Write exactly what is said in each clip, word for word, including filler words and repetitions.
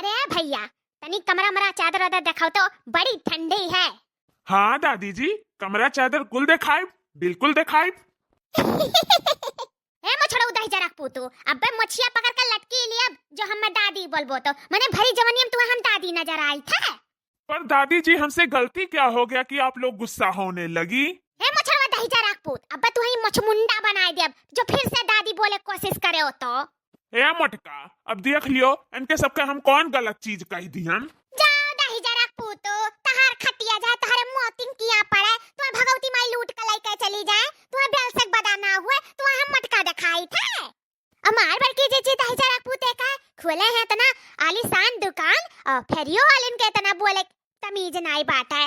रे भैया, तनी कमरा मरा चादर वादर देखाओ तो, बड़ी ठंडी है। हाँ दादी जी, कमरा चादर कुल देखाइब, बिल्कुल देखाइब। ए मोछड़ऊ दहिजरा के पूतू, अब्बे मोछिया पकड़ के लटकी लिया, जो हम्मे दादी बोलबो तो, मने भरी जवनिया में तुम्हें हम दादी नजर आई थे। पर दादी जी, हमसे गलती क्या हो गया कि आप लोग गुस्सा होने लगी? ए मोछड़वा दहिजरा के पूत, अब्बे तुम्हें मोछमुंडा बनाए देब, जो फिर से दादी बोले कोशिश करे हो तो। ए मोटका, अब देख लियो, इनके सबके हम कौन गलत चीज कह दिहन? जाओ दहिजरा के पूतू, तहार खटिया जाए, तहारे मोतिन किया पड़े, तुम्हें भगवती माई लूट के लेके चली जाए, तुम्हें बेल से बदा ना हुए, तुम्हें हम मोटका दिखाई थे। हमार बड़की जीजी दहिजरा के पूते का खोले हैं इतना आलीशान दुकान, और फेरियो वालिन के इतना बोले तमीज नाई बाटे।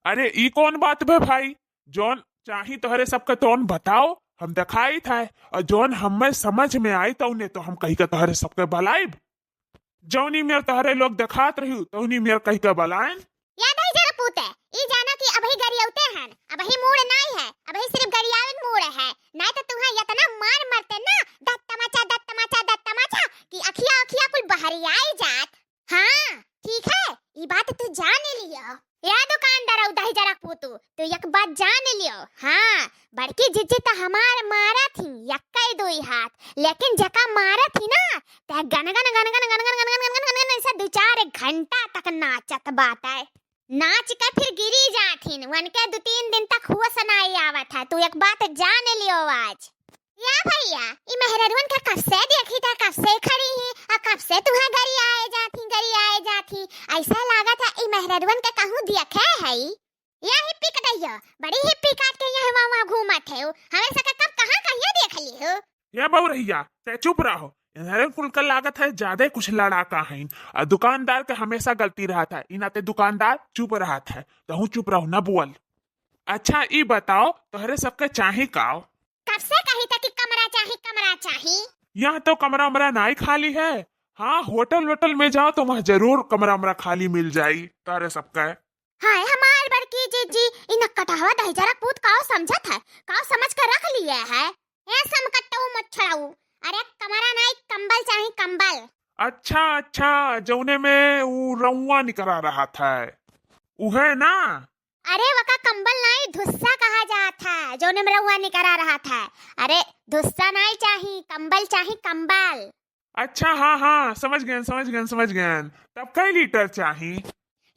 अरे, ई कौन बात बे भाई? जौन चाही तोहरे सबके तौन बताओ, हम देखाई था, और जौन हमें समझ में आई तौने तो हम कही के तोहरे सबके बलाइब। जौनी मेर तोहरे लोग देखात रही, तौनी मेर कही के बलाएन। या दहिजरा के पूते, ई जाना कि अबही गरियौते हन, अबही मूड़ नाई है, अबही सिर्फ गरियावन मूड़ है, नाई तो तुम्हें इतना मार मरते ना, दत तमाचा, दत तमाचा, दत तमाचा, कि अखिया, अखिया कुल बहरी आई जात। हाँ, ठीक है, ई बात तू जान लियो। या दुकानदार, दहिजरा के पूतू, तू एक बात जान लियो। हाँ, बड़की जीजी तो हमार मारत ही, यक्कई दुई हाथ, लेकिन जका मारत ही ना, ते गन गन गन गन गन गन गन गन गन गन गन ऐसे दो चार घंटा तक नाचत बाटे। नाच के फिर गिरी जाथिन, उनके दो तीन दिन तक होश नाई आवत है। तू एक बात जान लियो आज। या भैया, ई मेहररुअन के कब से देखी था, कब से खड़ी ही, आ कब से तुम्हें गरी आए जाथी, गरी आए जाथी। ऐसा लागत है ई मेहररुअन के कहूँ देखे है। या हिप्पी कटैया, बड़ी हिप्पी काट के यहाँ वहाँ वहाँ घूमत है, हमें सका कब कहाँ कहिया देख ली हो? या बउरहिया, ते चुप रहो। इन्हरे कुल का लागत है ज्यादा कुछ लड़ाका हैं। आ दुकानदार के हमेशा गलती रहत है, इनाते दुकानदार चुप रहत है, तहूँ चुप रहो, न बोल। अच्छा, ई बताओ, तोहरे सबके चाही काव? कब से कही था कि कमरा चाही, कमरा चाही? यहाँ तो कमरा उमरा नाई खाली है। हाँ, होटल वोटल में जाओ तो वहाँ जरूर कमरा उमरा खाली मिल जाई तोहरे सबके। हाय हमार बड़की जीजी, इन कटहवा दहिजरा के पूत काव समझत है, काव समझ के रख लिए है। ए समकट्टऊ मच्छरऊ, अरे कमरा नाई, कंबल चाही, कंबल। अच्छा, अच्छा, जौने में ऊ रउआ निकरा रहत है, उहे ना? अरे वका कंबल नाई, धुस्सा कहा जात है, जौने में रउआ निकरा रहत है। अरे धुस्सा नाई चाही, कंबल चाही, कंबल। अच्छा, हाँ, हाँ, समझ गए, समझ गए, समझ गए। तब कई लीटर चाही?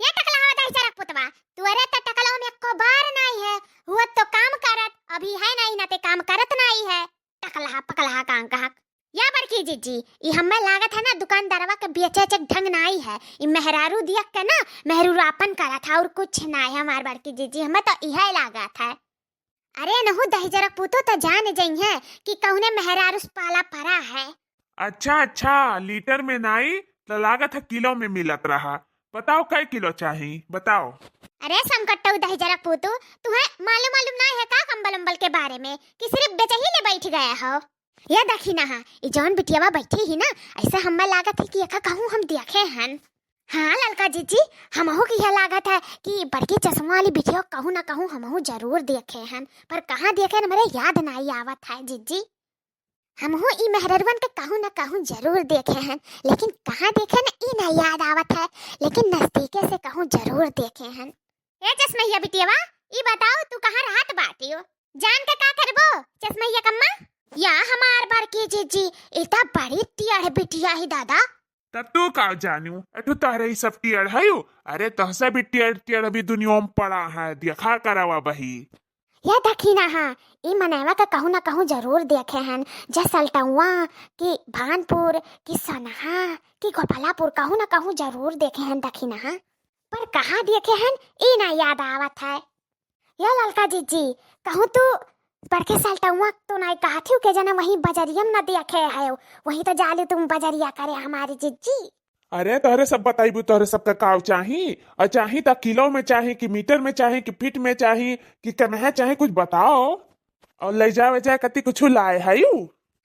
ये टकलहवा दहिजरा के पुतवा, तोरे त टकलवा में एको बार नाई है, हुआ तो काम करत, अभी है नाई ना ते काम करत नाई है। टकलहा पकलहा कांग कहक। या बड़की जीजी, ई हम्मे लागत है ना दुकानदारवा के बेचे चेक ढंग नाई है, ई मेहरारू दियक के ना मेहरारूपन करत है और कुछ नाई है हमार बड़की जीजी, हम्मे तो इहे लागत है। अरे नहु दहिजरा के पूतो त जान जइहे कि कौने मेहरारू से पाला परा है। अच्छा, अच्छा, लीटर में नाई, त लागत है किलो में मिलत रहा। बताओ, कै किलो चाही? बताओ। अरे समकट्टऊ दहिजरा के पूतो, तुहे मालूम, मालूम नाई है का कंबल उम्बल के बारे में कि सिर्फ बेचही ले बैठ गया हो? या देखी ना, हाँ, ई जौन बिटियावा बैठी ही ना, ऐसे हम्मे लागत है कि एका कहूँ हम देखे हन। हाँ ललका जीजी, हमहू के यह लागत है कि बड़की चश्मा वाली बिटिया कहूँ ना कहूँ हमहू जरूर देखे हन, पर कहाँ देखे हन, हमरे याद नाई आवत है जीजी। हमहू ई मेहररुअन के कहूँ ना कहूँ जरूर देखे हन, लेकिन कहाँ देखे न ई ना याद आवत है, लेकिन नजदीके से कहूँ जरूर देखे हन। ए चश्मैया बिटियावा, ई बताओ तू कहाँ रहत बाटियो? जान के का करबो चश्मैया कम्मा? या हमार बड़की जीजी, ई त बड़ी टियड़ बिटिया ही दादा। तब तू का जानू, एठू तहरे ही सब टियड़ हयू। अरे तहसे भी टियड़ टियड़ अभी दुनिया में पड़ा है, देखा करावा बही। या देखी ना हाँ, ई मनैवा के कहूँ ना कहूँ जरूर देखे हन, जसलटौआ कि भानपुर कि सनहा कि गोपालापुर कहूँ ना कहूँ जरूर देखे हन, देखी ना हाँ। पर कहाँ देखे हन, ई ना याद आवत है। या ललका जीजी, कहूँ तू बड़के सलटौआ तो नाई कहत हूँ के जना वहीं बजरिया में न देखे है, वहीं तो जालू तुम बजरिया करे हमारी जीजी। अरे तोहरे सब बताइबू, तोहरे सबका काव चाही, और चाही त किलो में चाही कि मीटर में चाही कि फीट में चाही कि कनहा चाही, कुछ बताओ। और ले जावे जाए कति कुछ लाए है यू?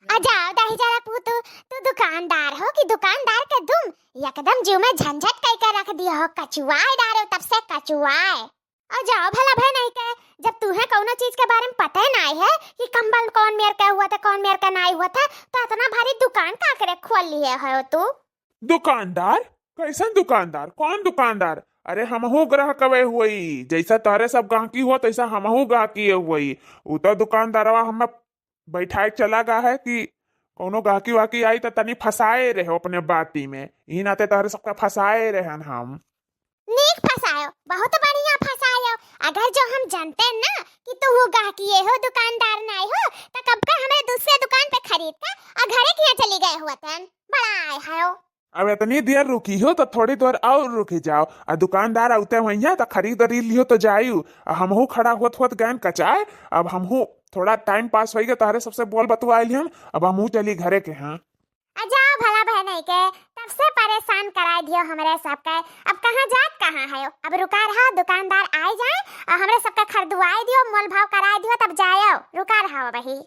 आ जाओ दहिजरा पूतू, तू दुकानदार हो कि दुकानदार के तुम एकदम जीव में झंझट कई के रख दिया हो, कचुआए डारे तब से कचुआए। आ जाओ भला भय नहीं के, जब तुहे कौनो चीज के बारे में पता ही नहीं है कि कंबल कौन मेर के हुआ था, कौन मेर के नहीं हुआ था, तो इतना भारी दुकान का करे खोल लिए हो तू? दुकानदार, "कैसन दुकानदार? कौन दुकानदार?" "अरे, हमहू ग्राहकवे हुई, जैसा तोहरे सब गाहकी हुआ, तैसा हमहू गाहकी हुई। उ तो दुकानदारवा हमें बैठाए के चला गा है कि कौनो गाहकी वाहकी आई त तनी फंसाए रहो अपने बाती में, ई नाते तोहरे सबका फंसाए रहन हम।" "नीक फंसायो, बहुत बढ़िया फंसायो। अगर जो हम जानते ना कि तू वो गाहकी हो, दुकानदार नाई हो, त कब का हमरे दूसरे दुकान पे खरीद के आ घरे के यहाँ चली गए हुआ तन। बड़ा आए हो।" "अब इतनी देर रुकी हो तो थोड़ी देर और रुकी जाओ, आ दुकानदार आउते हुइया तो खरीद लियो तो जायू। आ हमहू खड़ा होत होत गयन कचाए, अब हमहू थोड़ा टाइम पास होइगे, तोहरे सबसे बोल बतुआइल हम, अब हमहू चली घरे के।" "हाँ।" "आ जाओ भला बहन के, तब से परेशान कराए दियो हमरे सबके। अब कहाँ जात कहाँ है? अब रुका रहा, दुकानदार आए जाए और हमरे सबके खरीदवाए दियो, मोल भाव कराए दियो, तब जायो, रुका रहा वही।"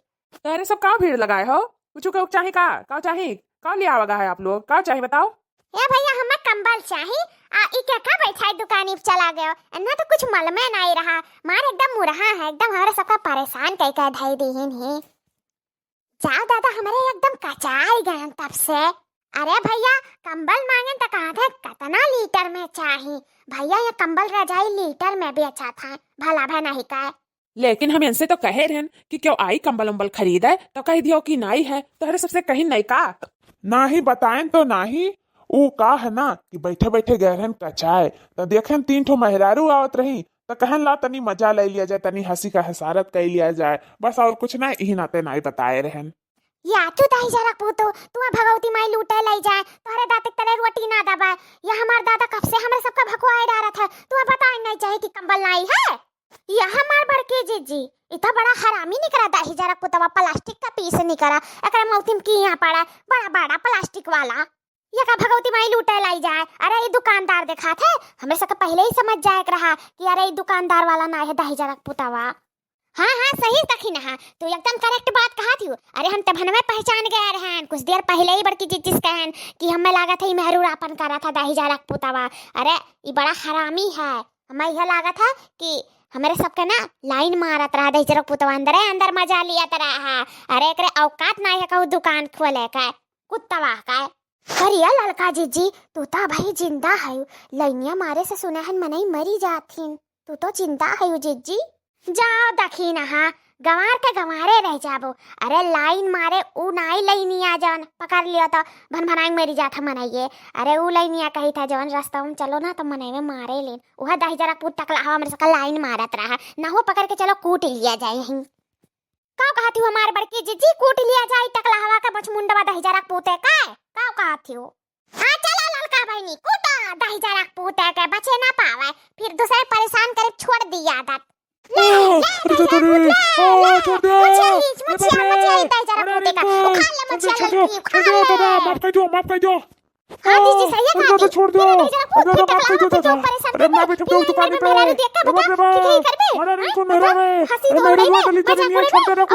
"तोहरे सब का भीड़ लगाए हो? कुछ के चाही का? का चाही? का ले आवा गा है आप लोग? का चाही बताओ?" "ए भैया, हमें कंबल चाही, आ ई के का बैठाई दुकानी पे चला गयो? इन्ना तो कुछ मलमे नाई रहा, मार एकदम मुरहा है, एकदम हमरे सबका परेशान कई के धई दीहिन ही।" जाओ दादा, हमरे एकदम कचाई गयन तब से। अरे भैया, कंबल मांगेन त कहा थे कितना लीटर में चाही? भैया, ये कंबल रजाई लीटर में बेचा था, भला भे नहीं का?" "लेकिन हम इनसे तो कहे रहन कि क्यों आई कंबल उम्बल खरीदे, तो कह दियो कि नाई है, तोहरे सबसे कहीं नहीं का?" "नाही बताएन तो नाही, ऊ का है ना कि बैठे बैठे गए रहन कचाए, तो देखेन तीन ठो मेहरारू आवत रही, तो कहन ला तनी मजा ले लिया जाए, तनी हंसी का हसारत कर लिया जाए, बस और कुछ ना, यही नाते नाई बताए रहन।" "या तू दहिजरक पूतो, तू भगवती माई लूटे ले जाए, तोहरे दाते के तरे रोटी ना दबाए, या हमार दादा कब से हमरे सबका भकुआए डारत है, तू बताए नहीं चाहे कि कंबल नाई है?" "या हमार बड़की जिज्जी, इतना बड़ा हरामी निकरा दहिजरक पुतवा, प्लास्टिक का पीस निकरा, एकरे मौतिम की यहाँ पड़ा, बड़ा बड़ा प्लास्टिक वाला। या का भगवती माई लूटे लाई जाए? अरे, ई दुकानदार देखात है, हमरे सबके पहिले ही समझ जाए के रहा कि अरे, ई दुकानदार वाला ना है दहिजरक पुतवा।" "हाँ, हाँ, सही दखिनहा, तू एकदम correct बात कहा थी। अरे, हम तब हनवे पहचान गए रहन, कुछ देर पहिले ही बड़की जिज्जी से कहन कि हमें लागत है, ई मेहरुरापन करा था दहिजरक पुतवा। अरे, ई बड़ा हरामी है, हमें यह लागत है कि हमरे सबके ना लाइन मारत रहा, दहिजरक पुतवा अंदरे अंदर मजा लियत रहा। अरे, एकरे औकात ना है कहूँ दुकान खोले का, कुत्तवा का।" "अरे ललका जिज्जी, तू तो अबही जिंदा है, लाइनिया मारे से सुने हन मनई मरी जात हिन, तू तो जिंदा है जिज्जी।" "जाओ दखिनहा, गंवार के गंवारे रह जाबो। अरे लाइन मारे ऊ नाई लाइनिया जौन पकड़ लियो तो भन भनाई मरी जात है मनइये। अरे ऊ लाइनिया कही था जौन रस्ता में चलो ना तो मनई में मारे लेन, उहे दहिजरक पूत टकला हवा हमरे सबका लाइन मारत रहा, ना हो पकड़ के चलो कूट लिया जाए यहीं।" "का कहत हो हमार बड़की जिज्जी, कूट लिया जाई टकला हवा के बछमुंडवा दहिजरक पूते का? का कहत हो?" "हाँ, चला ललका बहिनी, कूटा दहिजरक पूते के, बचे ना पावे, फिर दूसरे परेशान करे छोड़ दी आदत।" "ले, ओ, ले, अरे दहिजरक दादा रे, पूत, ले, ओ, ले, छोड़ दे। मत चाहिए, मत अरे चाहिए, मत चाहिए बाप रे। दहिजरक अरे पूते का, अरे उखाड़ ले, मत छोड़ दे, चाहिए, छोड़ दे, उखाड़ छोड़ दे, दादा, ले।" माफ कर दो, माफ कर दो। "हाँ, जिज्जी, सही है, छोड़ दो, छोड़ दो। अरे दादा, माफ कर दो, दादा। अरे, मैं बैठे हूँ दुकान पे। अरे, मैं बैठे हूँ दुकान पे। अरे, बाप रे, बाप। अरे, अरे, कौन मेहरा रे? अरे, मेहरा रे, मजाक उड़ाई, छोड़ दे रे, मजाक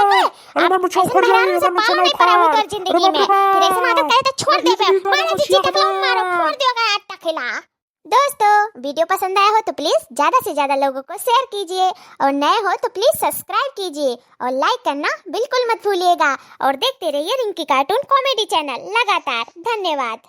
उड़ाई। अरे, मैं मुछिया उखड़ रही है, मैं मुछिया उखड़ रही है। अरे, बाप रे, बाप। जिज्जी, जिज्जी, तकलीफ है। अरे, जिज्जी, जिज्जी, तकलीफ मारो, छोड़ दियो गया टकला।" दोस्तों, video पसंद आया हो तो please ज्यादा से ज्यादा लोगों को share कीजिए और नए हो तो please subscribe कीजिए और like करना बिल्कुल मत भूलिएगा और देखते रहिए रिंकी cartoon comedy channel लगातार। धन्यवाद।